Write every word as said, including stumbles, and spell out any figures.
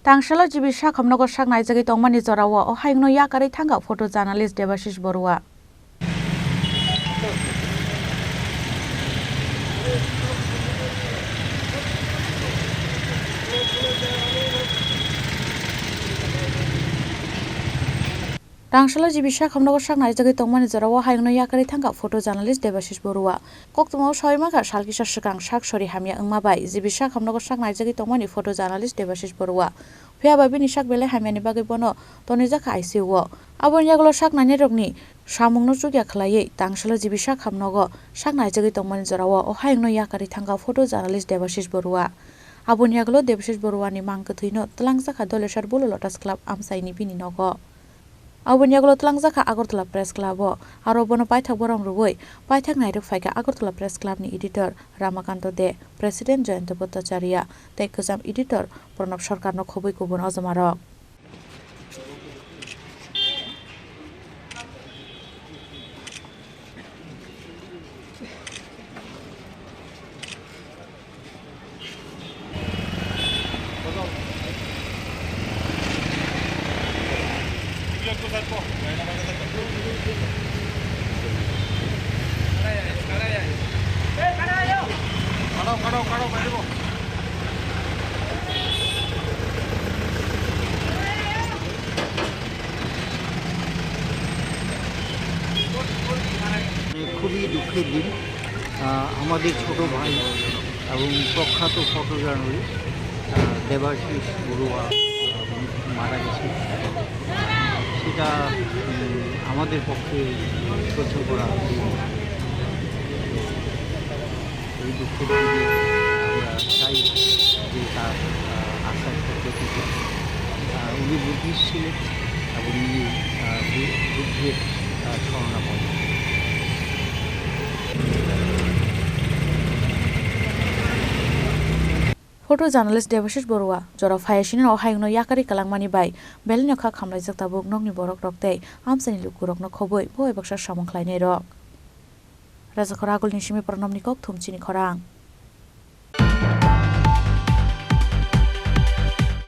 Tangsalo G B sakham nogo sak naijagwi tongmani jorao o hayungno yakarwi thangkha photo journalist Debashish Borua. Tangsalo G B sakham nogo sak naijagwi tongmani jorao hayungno yakarwi thangkha photo journalist Debashish Borua. Koktwmao sawi mankha sal kisa swkang sak sori hamya wngma bai G B sakham nogo sak naijagwi tongmani photo journalist Debashish Borua. Phiya ba bini sak belai hamyani bagwi bono tonwijakha I C U o. Aboni yagulo sak nainai rokni samungno chukya khwlaiwi tangsalo G B sakham nogo sak naijagwi tongmani jorao o hayungno yakarwi thangkha photo journalist Debashish Borua. Aboni yagulo Debashish Boruani mang kwthwino twlangjakha Dolesar Bulu Lotus Club amchaini bini nogo. Aboni yagulo twlangjakha Agartala Press Club o, aro bono paithak borom rwui paithak nairwk phaikha Agartala Press Club ni editor Ramakanto De, president Jayanta Bhattacharya tei kwcham editor Pranab Sarkarno khobwi kubun ojomarok. খুবই দুঃখের দিন। আহ, আমাদের ছোট ভাই এবং প্রখ্যাত photo journalist, আহ, দেবাশিস বড়ুয়া, আহ, মারা গেছে। সেটা, উম, আমাদের পক্ষে সহ্য করা কঠিন। এই দুঃখের দিনে আমরা চাই যে তার, আহ, আত্মার সদ্গতি হোক। আহ, উনি বুদ্ধিস্ট ছিলেন এবং উনি, আহ, বু-, বুদ্ধের, আহ, শরণাপন্ন। Photo journalist Debashish Borua jora phaiya sini o hayungno yakarwi kwlangmani bai belai no kha khamlaijak tabuk nokni borok rok tei amchaini lukurokno khobwi bo bai baksa samung khlainai rok. Rajakhor Agulni simi Pranamni kok thumchini khorang.